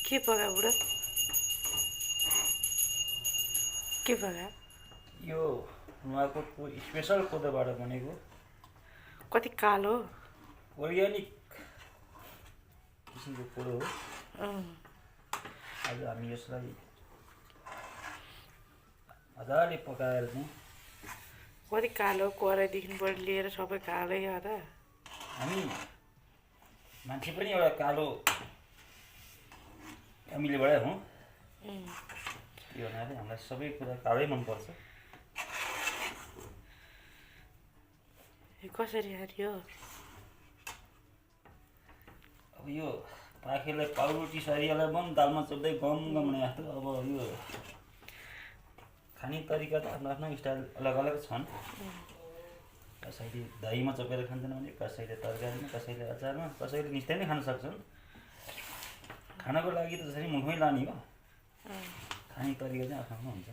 के पकायो बुढो? के पकायो? यो नुवाकोटको स्पेसल कोदोबाट बनेको कति कालो? अर्ग्यानिक किसिमको कोदो हो। अँ, आज हामी यसलाई मजाले पकाएर चाहिँ कति कालो कराईदेखिबाट लिएर सबै कालै हो त। हामी मान्छे पनि एउटा कालो फ्यामिलीबाटै हौँ। त्यो हुनाले हामीलाई सबै कुरा कालै मनपर्छ। यो कसरी हाल्यो? अब यो पाखेलाई पाउरोटी सरियालाई पनि दालमा चल्दै गम गम बनाएको जस्तो। अब यो खाने तरिका त आफ्नो आफ्नो स्टाइल अलग अलग छन्। कसैले दहीमा चपेर खान्छन् भने, कसैले तरकारीमा, कसैले अचारमा, कसैले निस्दै नै खान सक्छन्। खानको लागि त त्यसरी मुखमै लाने हो। खाने तरिका चाहिँ आफ्नो आफ्नो हुन्छ।